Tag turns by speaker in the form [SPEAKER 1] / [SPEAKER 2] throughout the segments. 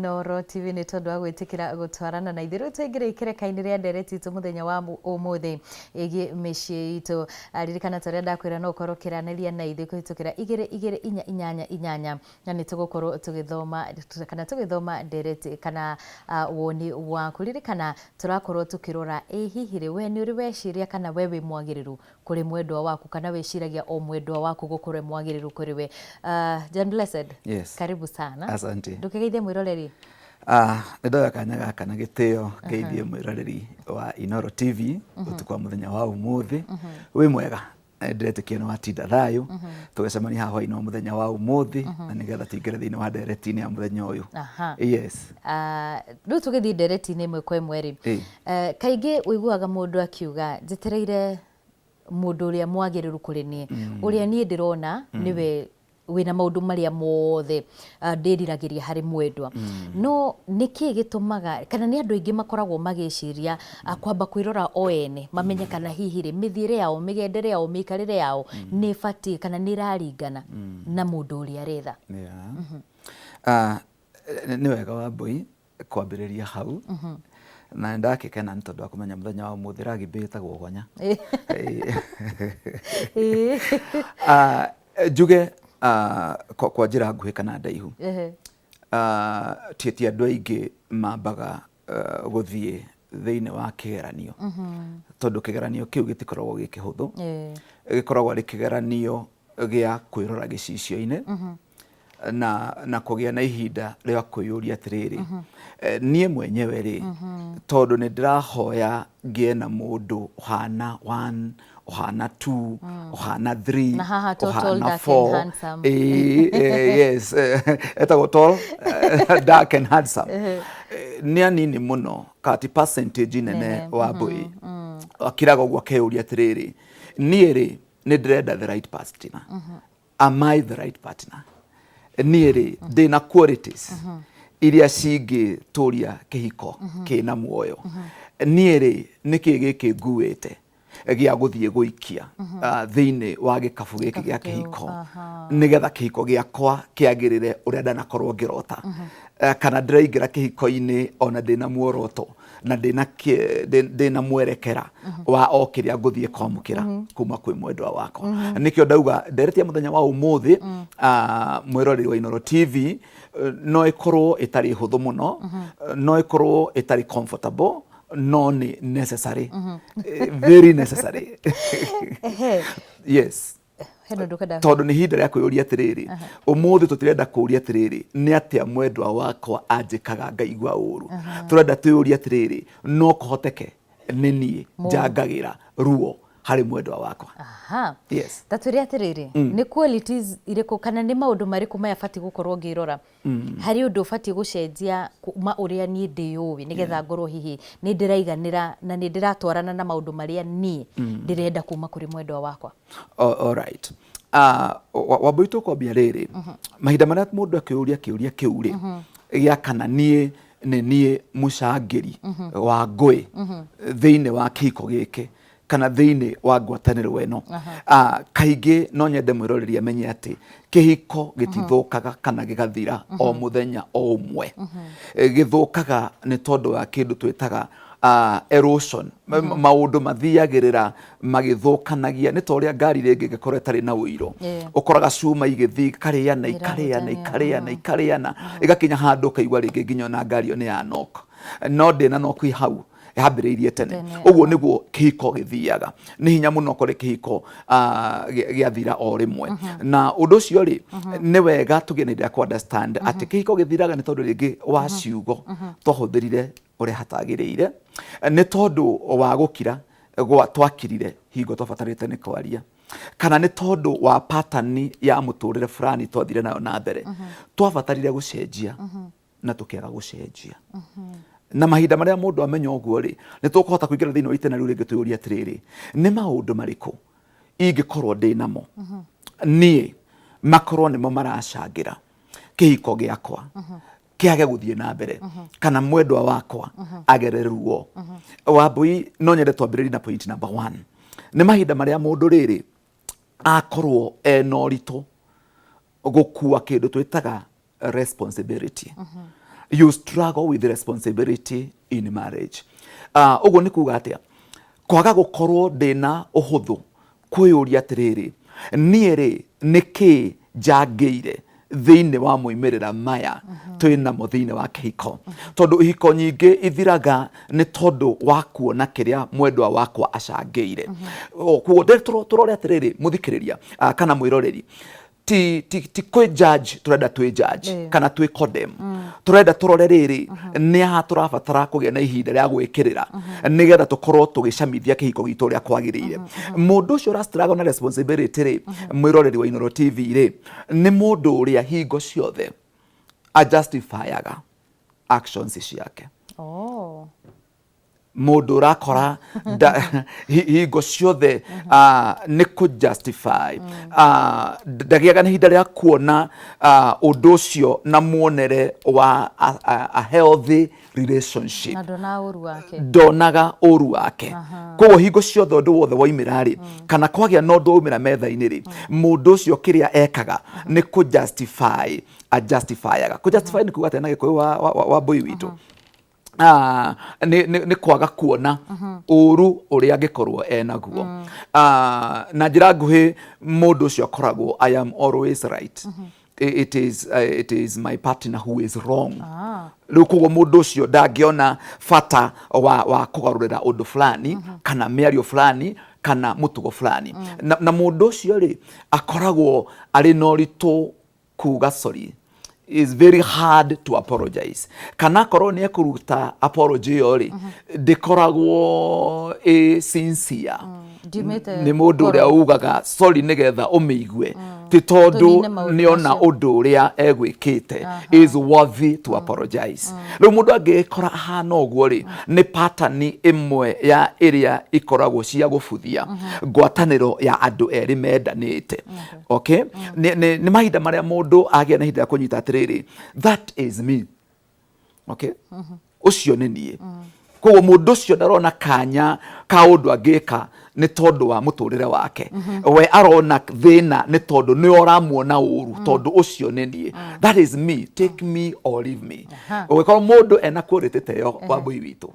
[SPEAKER 1] Inooro TV nĩ tondũ wa gwĩtĩkĩra gũtwarana na ithuĩ. Rĩu twaingĩra ikereka-inĩ rĩa ndereti itũ mũthenya wa ũmũthĩ ĩgiĩ mĩciĩ itũ. Ririkana ta ũrĩa ndakwĩra no ũkorwo ũkĩranĩria na ithuĩ kũhĩtũkĩra igĩrĩ igĩrĩ inya inyanya inyanya na nĩ tũgũkorwo tũgĩthoma kana tũgĩthoma ndereti kana woni waku. Ririkana tũrakorwo tũkĩrora ĩ hihi rĩ we nĩ ũrĩ weciria kana we wĩ mwagĩrĩru kũrĩ mwendwa waku kana wĩciragia o mwendwa waku gũkorwo e mwagĩrĩru kũrĩ we. John Blessed,
[SPEAKER 2] Yes.
[SPEAKER 1] karibu sana.
[SPEAKER 2] Asante.
[SPEAKER 1] Ndũkĩgeithie mwĩroreri.
[SPEAKER 2] Nĩ ndoya kanya gaka na gĩtĩo ngeithie mwĩroreri wa Inooro TV ũtukũ wa mũthenya wa ũmũthĩ. Wĩ mwega? Ndĩretĩkia nĩ watinda thayũ. Tũgĩcemania haha hwaĩ-inĩ wa mũthenya wa ũmũthĩ na nĩgetha tũingĩre thĩinĩ wa ndereti-inĩ ya mũthenya ũyũ. Yes.
[SPEAKER 1] Rĩu tũgĩthiĩ ndereti-inĩ ĩmwe kwa ĩmwe rĩ, kaingĩ ũiguaga mũndũ akiuga njetereire mũndũ ũrĩa mwagĩrĩru kũrĩ niĩ, ũrĩa niĩ ndĩrona nĩwe wĩna maũndũ marĩa mothe ndĩriragĩria harĩ mwendwa. No nĩkĩ gĩtũmaga, kana nĩ andũ aingĩ makoragwo magĩciria kwamba kwĩrora o ene, mamenye kana hihi rĩ, mĩthiĩre yao, mĩgendere yao, mĩikarĩre yao nĩ ĩbatiĩ kana nĩ ĩraringana na mũndũ ũrĩa aretha?
[SPEAKER 2] Yeah. Nĩ wega Wambũi kwambĩrĩria hau na nĩ ndakĩkena nĩ tondũ wa kũmenya mũthenya wa ũmũthĩ rugby ĩtagwo gonya. Njuge kwa njĩra nguhĩ kana ndaihu, ti andũ aingĩ mambaga gũthiĩ thĩinĩ wa kĩgeranio tondũ kĩgeranio kĩu gĩtikoragwo gĩ kĩhũthũ. Gĩkoragwo arĩ kĩgeranio gĩa kwĩrora gĩcicio-inĩ na kũgĩa na ihinda rĩa kwĩyũria atĩrĩrĩ, niĩ mwenyewe rĩ, tondũ nĩ ndĩrahoya ngĩe na mũndũ ũhana one, ũhana two, ũhana three,
[SPEAKER 1] Na haha to tall,
[SPEAKER 2] ũhana
[SPEAKER 1] dark and
[SPEAKER 2] four.
[SPEAKER 1] Handsome.
[SPEAKER 2] Ĩĩ, yes, etagwo tall, dark and handsome. Nĩ anini mũno kana ti percentage nene
[SPEAKER 1] Nene,
[SPEAKER 2] Wambũi akiraga ũguo akeyũria atĩrĩrĩ, niĩ rĩ, nĩ ndĩrenda the right partner, am I the right partner? Niĩ rĩ, ndĩna qualities iria cingĩtũria kĩhiko kĩna muoyo? Niĩ rĩ, nĩkĩ gĩkĩ nguĩte gĩa gũthiĩ gũikia thĩinĩ wa gĩkabu gĩkĩ gĩa
[SPEAKER 1] Gĩkabu kĩu,
[SPEAKER 2] kĩhiko nĩgetha kĩhiko gĩakwa kĩagĩrĩre ũrĩa ndanakorwo ngĩrota? Kana ndĩraingĩra kĩhiko-inĩ ona ndĩna muoroto na ndĩna mwerekera wa o kĩrĩa ngũthiĩ kwamũkĩra kuma kwĩ mwendwa wakwa? Nĩkĩo ndauga ndereti ya mũthenya wa ũmũthĩ, mwĩroreri wa Inooro TV, no ĩkorwo ĩtarĩ hũthũ mũno, no ĩkorwo ĩtarĩ comfortable, no nĩ necessary, very necessary. Yes.
[SPEAKER 1] Hena ũndũ ũkwenda?
[SPEAKER 2] Tondũ nĩ ihinda rĩa kwĩyũria atĩrĩrĩ, ũmũthĩ tũtirenda kũũria atĩrĩrĩ, nĩ atĩa mwendwa wakwa anjĩkaga ngaigua ũru? Tũrenda twĩyũrie atĩrĩrĩ, no kũhoteke nĩ niĩ njangagĩra ruo harĩ mwendwa wakwa? Yes.
[SPEAKER 1] Ta twĩre atĩrĩrĩ, nĩ qualities irĩkũ kana nĩ maũndũ marĩkũ maya batiĩ gũkorwo ngĩrora harĩ ũndũ ũbatiĩ gũcenjia kuma ũrĩa niĩ ndĩyũĩ nĩgetha ngorwo hihi nĩ ndĩraiganĩra na nĩ ndĩratwarana na maũndũ marĩa niĩ ndĩrenda kuma kũrĩ mwendwa wakwa?
[SPEAKER 2] All right. Wambui, tũkwambia rĩrĩ, mahinda marĩa mũndũ akĩũria kĩũria kĩu rĩ, gĩa kana niĩ nĩ niĩ mũcangĩri wa ngũĩ thĩinĩ wa kĩhiko gĩkĩ kana thĩinĩ wa ngwatanĩro ĩno, kaingĩ no nyende mwĩroreri amenye atĩ kĩhiko gĩtithũkaga kana gĩgathira o mũthenya o ũmwe. Gĩthũkaga nĩ tondũ wa kĩndũ twĩtaga erosion. Maũndũ mathiagĩrĩra magĩthũkanagia, nĩ ta ũrĩa ngari rĩngĩ ĩngĩkorwo ĩtarĩ na ũiro, ũkoraga cuma igĩthiĩ ikarĩana, ikarĩana, ikarĩana, ikarĩana, ĩgakinya handũ ũkaigua rĩngĩ nginya ona ngari ĩyo nĩ ya knock, no ndĩna knock hau, yambĩrĩirie tene. Ũguo nĩguo kĩhiko gĩthiaga. Nĩ hinya mũno kũrĩ kĩhiko gĩathira o rĩmwe. Na ũndũ ũcio rĩ, nĩ wega tũgĩe na ihinda rĩa kũ understand atĩ kĩhiko gĩthiraga nĩ tondũ rĩngĩ wa ciugo twahũthĩrire ũrĩa hatagĩrĩire, nĩ tondũ wa gũkira gwa twakirire hingo twabatarĩte nĩ kwaria, kana nĩ tondũ wa pattern ya mũtũrĩre fulani twathire nayo na mbere twabatarire gũcenjia na tũkĩaga gũcenjia. Na mahinda marĩa mũndũ amenya ũguo rĩ, nĩ tũkũhota kũingĩra thĩinĩ wa itĩna rĩu rĩngĩ twĩyũrie atĩrĩrĩ, nĩ maũndũ marĩkũ ingĩkorwo ndĩ namo niĩ makorwo nĩmo maracangĩra kĩhiko gĩakwa kĩage gũthiĩ na mbere kana mwendwa wakwa agerere ruo? Wambui, no nyende twambĩrĩrie na point number one. Nĩ mahinda marĩa mũndũ rĩrĩ akorwo ena ũritũ gũkua kĩndũ twĩtaga responsibility. You struggle with responsibility in marriage. Ũguo nĩ kuga atĩa? Kwaga gũkorwo ndĩna ũhũthũ kwĩyũria atĩrĩrĩ, niĩ rĩ nĩkĩ njangĩire thĩinĩ wa moimĩrĩra maya twĩ namo thĩinĩ wa kĩhiko? Tondũ ihiko nyingĩ ithiraga nĩ tondũ wa kuona kĩrĩa mwendwa wakwa acangĩire. Koguo tũrore atĩrĩrĩ, mũthikĩrĩria kana mwĩroreri, ti kwĩ judge tũrenda twĩ judge kana twĩ condemn. Tũrenda tũrore rĩrĩ, nĩ aha tũrabatara kũgĩa na ihinda rĩa gwĩkĩrĩra nĩgetha tũkorwo tũgĩcamithia kĩhiko gitũ ũrĩa kwagĩrĩire. Mũndũ ũcio ũra struggle na responsibility rĩ, mwĩroreri wa Inooro TV rĩ, nĩ mũndũ ũrĩa hingo ciothe ajustifyaga actions ciake. Mũndũ ũrakora hingo ciothe nĩ kũ justify, ndagĩaga na ihinda rĩa kuona ũndũ ũcio na muonere wa a healthy relationship.
[SPEAKER 1] Na ndona ũru wake.
[SPEAKER 2] Ndonaga ũru wake. Koguo hingo ciothe ũndũ wothe waumĩra rĩ, kana kwagĩa na ũndũ waumĩra metha-inĩ rĩ, mũndũ ũcio kĩrĩa ekaga nĩ kũ justify, a justifyaga. Kũ justify nĩ kuga atĩa na Gĩkũyũ, wa mbũi witũ? Nĩ kwaga kuona ũru ũrĩa angĩkorwo enaguo. Na njĩra nguhĩ, mũndũ ũcio akoragwo, "I am always right. It is my partner who is wrong." Rĩu koguo mũndũ ũcio ndangĩona bata wa kũgarũrĩra ũndũ fulani kana mĩario fulani kana mũtugo fulani. Na mũndũ ũcio rĩ, akoragwo arĩ na ũritũ kuga sorry, is very hard to apologize, kana akorwo nĩ ekũruta apology ĩyo rĩ, ndĩkoragwo ĩ sincere.
[SPEAKER 1] Ndiumĩte
[SPEAKER 2] Nĩ mũndũ ũrĩa
[SPEAKER 1] ngoro.
[SPEAKER 2] Ugaga sorry nĩgetha ũmĩigue, ti tondũ
[SPEAKER 1] Tũnine maũndũ
[SPEAKER 2] nĩona
[SPEAKER 1] macio.
[SPEAKER 2] Ũndũ ũrĩa egwĩkĩte is worthy to apologize. Rĩu mũndũ angĩkora ahana ũguo rĩ, nĩ pattern ĩmwe ya ĩrĩa ikoragwo cia gũbuthia ngwatanĩro ya andũ erĩ mendanĩte, okay? Nĩ mahinda marĩa mũndũ agĩa na ihinda rĩa kũnyita atĩrĩrĩ, that is me, okay? Ũcio nĩ niĩ. Koguo mũndũ ũcio ndarona kanya ka ũndũ angĩka nĩ tondũ wa mũtũrĩre wake. We arona thĩna nĩ tondũ nĩ ũramuona ũru, tondũ ũcio nĩ niĩ, that is me, take me or leave me. Ũngĩkorwo mũndũ ena quality ta ĩyo, Wambũi witũ,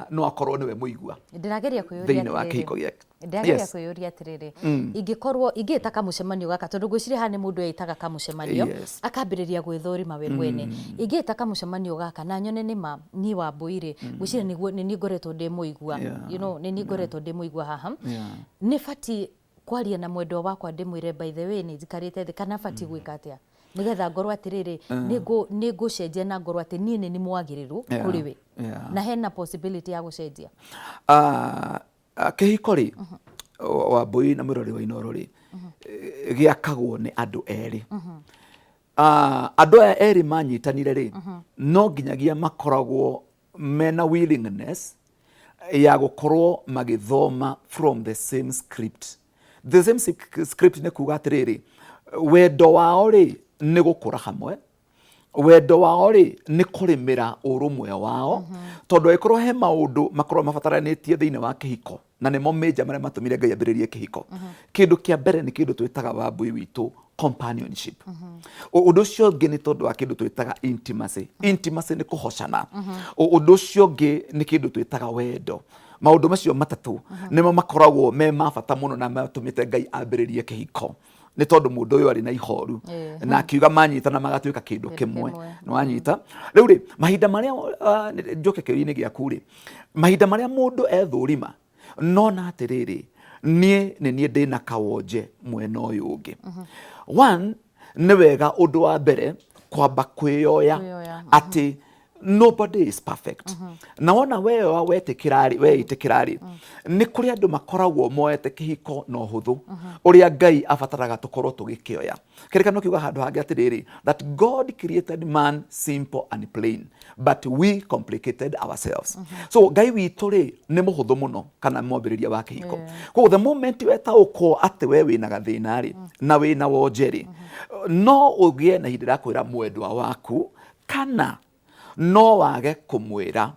[SPEAKER 2] no akorwo nĩwe mũigua
[SPEAKER 1] Ndĩrageria kwĩyũria
[SPEAKER 2] thĩinĩ wa
[SPEAKER 1] atĩrĩrĩ.
[SPEAKER 2] Kĩhiko gĩake.
[SPEAKER 1] Ndĩrageria kwĩyũria atĩrĩrĩ, ingĩkorwo ingĩta kamũcemanio gaka, tondũ ngwĩciria haha nĩ mũndũ etaga kamũcemanio akambĩrĩria gwĩthũrima we mwene. Ingĩta kamũcemanio gaka na nyone nĩ ma niĩ Wambũi rĩ, ngwĩciria nĩguo nĩ niĩ ngoretwo ndĩ mũigua, nĩ niĩ ngoretwo ndĩ mũigua haha, nĩ batiĩ kwaria na mwendwa wakwa ndĩmwĩre, "By the way, nĩ njikarĩte thĩ," kana batiĩ gwĩka atĩa nĩgetha ngorwo atĩrĩrĩ, nĩ ngũcenjia na ngorwo atĩ niĩ nĩ mwagĩrĩru kũrĩ we, na hena possibility ya gũcenjia?
[SPEAKER 2] Kĩhiko rĩ, Wambũi na mwĩrori wa Inooro rĩ, gĩakagwo nĩ andũ erĩ. Andũ aya erĩ manyitanire rĩ, no nginyagia makoragwo mena willingness ya gũkorwo magĩthoma from the same script. The same script nĩ kuga atĩrĩrĩ, wendo wao rĩ, nĩ gũkũra hamwe, wendo wao rĩ, nĩ kũrĩmĩra ũrũmwe wao, tondũ angĩkorwo he maũndũ makorwo mabataranĩtie thĩinĩ wa kĩhiko, na nĩmo major marĩa matũmire Ngai ambĩrĩrie kĩhiko, kĩndũ kĩa mbere nĩ kĩndũ twĩtaga, Wambui witũ, companionship. Ũndũ ũcio ũngĩ nĩ tondũ wa kĩndũ twĩtaga intimacy. Intimacy nĩ kũhocana. Ũndũ ũcio ũngĩ nĩ kĩndũ twĩtaga wendo. Maũndũ macio matatũ nĩmo makoragwo me ma bata mũno na matũmĩte Ngai ambĩrĩrie kĩhiko, nĩ tondũ mũndũ ũyũ arĩ na ihoru na akiuga manyitana magatuĩka kĩndũ kĩmwe.
[SPEAKER 1] Kĩmwe.
[SPEAKER 2] Nĩ wanyita? Rĩu rĩ, mahinda marĩa njoke kĩũria-inĩ gĩaku rĩ, mahinda marĩa mũndũ ethũrima nona atĩrĩrĩ, niĩ nĩ niĩ ndĩna kawonje mwena ũyũ ũngĩ. One, nĩ wega ũndũ wa mbere kwamba kwĩyoya
[SPEAKER 1] Kwĩyoya,
[SPEAKER 2] atĩ nobody is perfect. Na wona weyoya, wetĩkĩra rĩ, weĩtĩkĩra rĩ, nĩ kũrĩ andũ makoragwo moete kĩhiko na ũhũthũ ũrĩa Ngai abataraga tũkorwo tũgĩkĩoya. Kĩrĩkanĩro kiuga handũ hangĩ atĩrĩrĩ, that God created man simple and plain, but we complicated ourselves. So Ngai witũ rĩ, nĩ mũhũthũ mũno, kana mwambĩrĩria wa kĩhiko. Koguo the moment wetaũkwo atĩ we wĩna gathĩna rĩ, na wĩna wonje rĩ, no ũgĩe na ihinda rĩa kwĩra mwendwa waku, kana no wage kũmwĩra.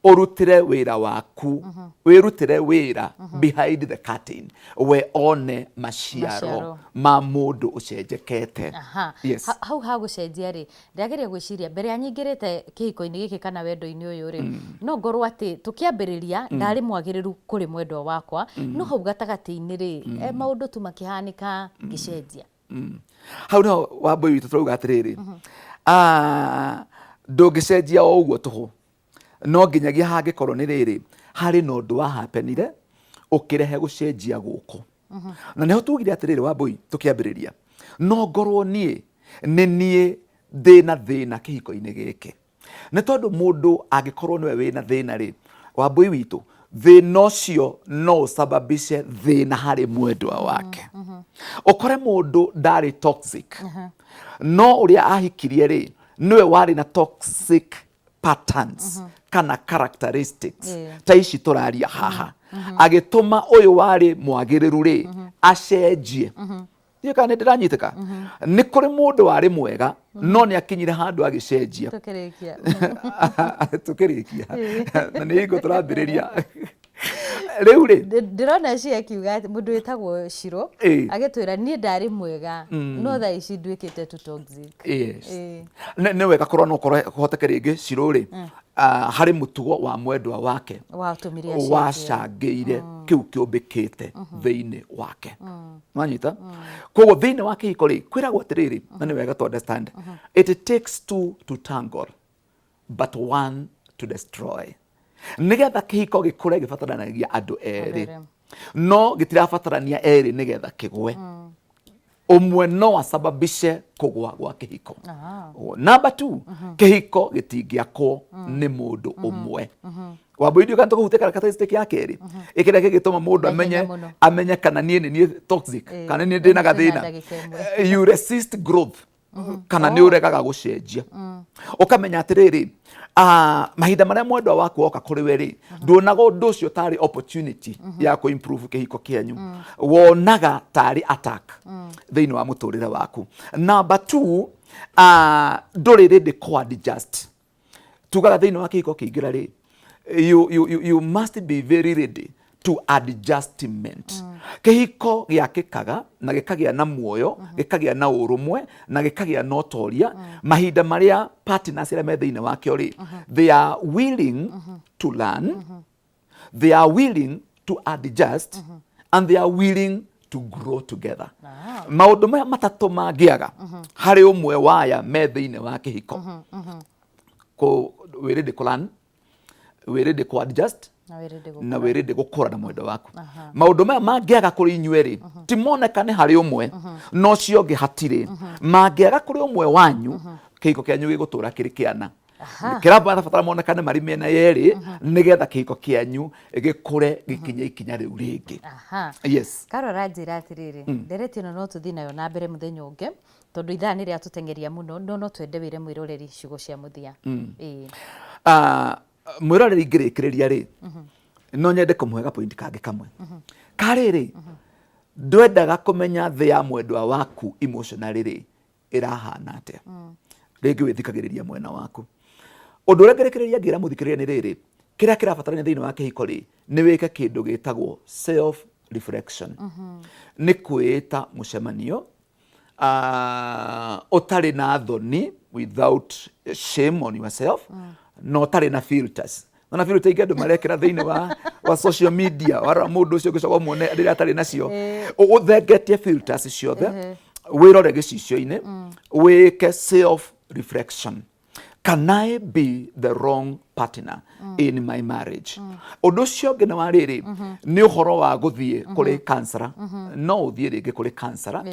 [SPEAKER 2] Ũrutĩre wĩra waku, wĩrutĩre wĩra behind the curtain, we one maciaro
[SPEAKER 1] Maciaro.
[SPEAKER 2] ma mũndũ ũcenjekete.
[SPEAKER 1] Aha.
[SPEAKER 2] Yes.
[SPEAKER 1] Hau ha gũcenjia rĩ, ndĩrageria gwĩciria mbere ya nyingĩrĩte kĩhiko-inĩ gĩkĩ kana wendo-inĩ ũyũ rĩ, no ngorwo atĩ tũkĩambĩrĩria ndarĩ mwagĩrĩru kũrĩ mwendwa wakwa, no hau gatagatĩ-inĩ rĩ, maũndũ tu makĩhanĩka ngĩcenjia.
[SPEAKER 2] Hau niho Wambũi witũ tũrauga atĩrĩrĩ, ndũngĩcenjia o ũguo tũhũ, no nginyagia hangĩkorwo nĩ rĩrĩ, harĩ na ũndũ wahapenire ũkĩrehe gũcenjia gũkũ. Na nĩho tugire atĩrĩrĩ, Wambũi, tũkĩambĩrĩria, no ngorwo niĩ nĩ niĩ ndĩna thĩna kĩhiko-inĩ gĩkĩ, nĩ tondũ mũndũ angĩkorwo nĩwe wĩna thĩna rĩ, Wambũi witũ, thĩna ũcio no ũcababice thĩna harĩ mwendwa wake. Ũkore mũndũ ndarĩ toxic, no ũrĩa ahikirie rĩ, nĩwe warĩ na toxic patterns kana characteristics ta ici tũraria haha, agĩtũma ũyũ warĩ mwagĩrĩru rĩ acenjie. Ndiũĩ kana nĩ ndĩranyitĩka. Nĩ kũrĩ mũndũ warĩ mwega, no nĩ akinyire handũ agĩcenjia.
[SPEAKER 1] Tũkĩrĩkia.
[SPEAKER 2] Tũkĩrĩkia, na nĩ hingo tũrambĩrĩria rĩu rĩ.
[SPEAKER 1] Ndĩrona ci akiuga atĩ mũndũ wĩtagwo Shiro agĩtwĩra, niĩ ndarĩ mwega, no thaa ici nduĩkĩte too toxic.
[SPEAKER 2] Yes. Nĩ wega kũrora, no ũkorwo kũhoteke rĩngĩ Shiro rĩ, harĩ mũtugo wa mwendwa wake
[SPEAKER 1] watũmire acenjie.
[SPEAKER 2] Wacangĩire kĩu kĩũmbĩkĩte thĩinĩ wake. Wanyita? Koguo thĩinĩ wa kĩhiko rĩ, kwĩragwo atĩrĩrĩ, na nĩ wega to understand, it takes two to tangle but one to destroy. Nĩgetha kĩhiko gĩkũre gĩbataranagia andũ erĩ,
[SPEAKER 1] erĩ.
[SPEAKER 2] No gĩtirabatarania erĩ nĩgetha kĩgwe. Ũmwe no acababice kũgwa gwa kĩhiko. Number two, kĩhiko gĩtingĩakwo nĩ mũndũ ũmwe. Wambũi, ndiũĩ kana tũkũhutia characteristic ya kerĩ, ĩkĩrĩa kĩngĩtũma mũndũ
[SPEAKER 1] Na ihenya
[SPEAKER 2] amenye
[SPEAKER 1] mũno.
[SPEAKER 2] Amenye kana niĩ nĩ niĩ toxic kana nĩ ndĩ na
[SPEAKER 1] Twĩna
[SPEAKER 2] gathĩna.
[SPEAKER 1] ndagĩka ĩmwe.
[SPEAKER 2] You resist growth, kana nĩ ũregaga gũcenjia. Ũkamenya atĩrĩrĩ, mahinda marĩa mwendwa waku oka kũrĩ we rĩ, nduonaga ũndũ ũcio tarĩ opportunity ya kũ improve kĩhiko kĩanyu, wonaga tarĩ attack thĩinĩ wa mũtũrĩre waku. Number two, ndũrĩ ready kũ adjust. Tugaga thĩinĩ wa kĩhiko kĩingĩra rĩ, you must be very ready to adjustment. Kĩhiko gĩakĩkaga na gĩkagĩa na muoyo, gĩkagĩa na ũrũmwe na gĩkagĩa na ũtoria mahinda marĩa partners arĩa me thĩinĩ wakĩo rĩ, they are willing to learn, they are willing to adjust and they are willing to grow together. Maũndũ maya matatũ mangĩaga harĩ ũmwe waya me thĩinĩ wa kĩhiko, wĩ ready kũ learn, wĩ ready kũ adjust
[SPEAKER 1] na wĩ ready
[SPEAKER 2] na wĩ ready gũkũra na mwendo waku. Maũndũ maya mangĩaga kũrĩ inyuĩ rĩ, ti monekane harĩ ũmwe no ũcio ũngĩ hatirĩ, mangĩaga kũrĩ ũmwe wanyu, kĩhiko kĩanyu gĩgũtũra kĩrĩ kĩana. Kĩrabatara monekane marĩ mĩena yerĩ nĩgetha kĩhiko kĩanyu gĩkũre gĩkinye ikinya rĩu rĩngĩ. Yes.
[SPEAKER 1] Karora njĩra atĩrĩrĩ, ndereti ĩno no tũthiĩ nayo na mbere mũthenya ũngĩ, tondũ ithaa nĩ rĩatũteng'eria mũno, no twende wĩre mwĩroreri ciugo cia mũthia. Ĩĩ.
[SPEAKER 2] Mwĩroreri, ngĩrĩkĩrĩria rĩ, no nyende kũmũhe gapoint kangĩ kamwe karĩrĩ. Ndwendaga kũmenya thĩ ya mwendwa waku emotionally rĩ ĩrahana atĩa. Rĩngĩ wĩthikagĩrĩria mwena waku. Ũndũ ũrĩa ngĩrĩkĩrĩria ngĩra mũthikĩrĩria nĩ rĩrĩ, kĩrĩa kĩrabatarania thĩinĩ wa kĩhiko rĩ, nĩ wĩke kĩndũ gĩtagwo self reflection. Nĩ kwĩĩta mũcemanio ũtarĩ na thoni, without shame on yourself, na ũtarĩ na filters. Na filter ingĩ andũ marekĩra thĩinĩ wa social media, warora mũndũ ũcio ũngĩcoka ũmuone rĩrĩa atarĩ nacio. Ũthengetie filters ciothe, wĩrore gĩcicio-inĩ, wĩke self reflection: can I be the wrong partner in my marriage? Ũndũ ũcio ũngĩ nĩ wa rĩrĩ, nĩ ũhoro wa gũthiĩ kũrĩ counselor. No ũthiĩ rĩngĩ kũrĩ counselor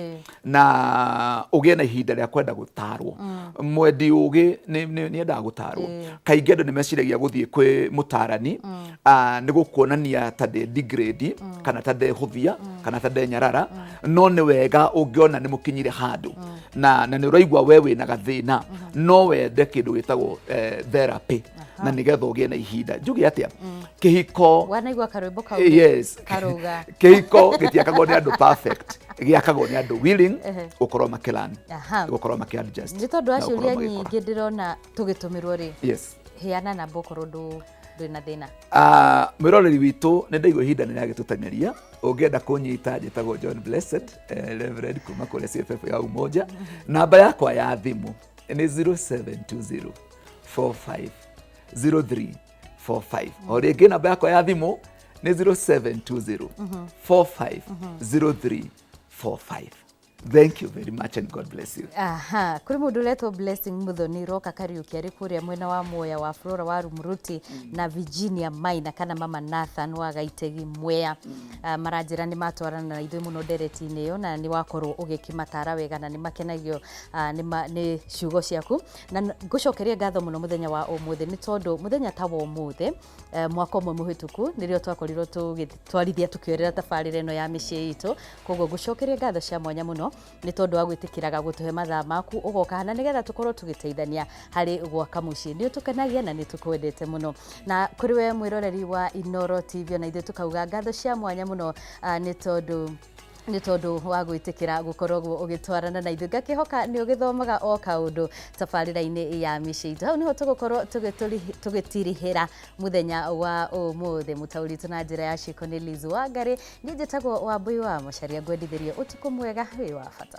[SPEAKER 2] na ũgĩe na ihinda rĩa kwenda gũtarwo. Mwendi ũgĩ nĩ endaga gũtarwo. Kaingĩ andũ nĩ meciragia gũthiĩ kwĩ mũtarani nĩ gũkuonania ta ndĩ degrade kana ta ndehũthia kana ta ndenyarara, no nĩ wega ũngĩona nĩ mũkinyire handũ na nĩ ũraigua we wĩna gathĩna, no wende kĩndũ gĩtagwo therapy, na nĩgetha ũgĩe na ihinda. Njuge atĩa, kĩhiko
[SPEAKER 1] Wanaigua karwĩmbo kau?
[SPEAKER 2] Yes.
[SPEAKER 1] Karauga
[SPEAKER 2] kĩhiko gĩtiakagwo nĩ andũ perfect. Gĩakagwo nĩ andũ willing gũkorwo makĩlearn, gũkorwo makĩ adjust
[SPEAKER 1] Nĩ tondũ wa
[SPEAKER 2] na gũkorwo
[SPEAKER 1] ciũria
[SPEAKER 2] magĩkũra.
[SPEAKER 1] Nyingĩ ndĩrona tũgĩtũmĩrwo rĩ, heana namba okorwo ndwĩ na thĩna.
[SPEAKER 2] Ah, mwĩroreri witũ, nĩ ndaigua ihinda nĩ rĩagĩtũteng'eria. Ũngĩenda kũnyita, njĩtagwo John Blessed, Reverend kuma kũrĩa CFF ya Umoja. Namba yakwa ya thimũ nĩ 0720 45 03 45. O rĩngĩ, namba yakwa ya thimũ nĩ 0720 45 03 45. Thank you very much and God bless you.
[SPEAKER 1] Aha, kũrĩ mũndũ ũretwo Blessing Muthoni Roka Kariũki arĩ kũrĩa mwena wa Mwea wa Flora wa Rumuruti na Virginia Maina kana Mama Nathan wa Gaitegi Mwea. Maranjĩra nĩ matwarana na ithuĩ mũno ndereti-inĩ ĩyo na nĩ wakorwo ũgĩkĩmatara wega na nĩ makenagio nĩ ciugo ciaku. Na ngũcokerie ngatho mũno mũthenya wa ũmũthĩ, nĩ tondũ mũthenya ta wa ũmũthĩ mwaka ũmwe mũhĩtũku nĩrĩo twakorirwo tũgĩtwarithia tũkĩorera tabarĩra ĩno ya mĩciĩ itũ. Koguo ngũcokerie ngatho cia mwanya mũno nĩ tondũ wa gwĩtĩkĩraga gũtũhe mathaa maku ũgoka na nĩgetha tũkorwo tũgĩteithania harĩ gwaka mũciĩ. Nĩ ũtũkenagia na nĩ tũkwendete mũno. Na kũrĩ we mwĩroreri wa Inoro TV, ona ithuĩ tũkauga ngatho cia mwanya mũno nĩ tondũ wa gwĩtĩkĩra gũkoragwo ũgĩtwarana na ithuĩ. Ngakĩhoka nĩ ũgĩthomaga o kaũndũ tabarĩra-inĩ ya mĩciĩ itũ. Hau nĩho tũgũkorwo tũgĩtirihĩra mũthenya wa ũmũthĩ. Mũtaũri witũ na njĩra ya ciĩko nĩ Liz Wangari. Niĩ njĩtagwo Wambui wa Macharia. Ngwendithĩrie ũtukũ mwega wĩ wa bata.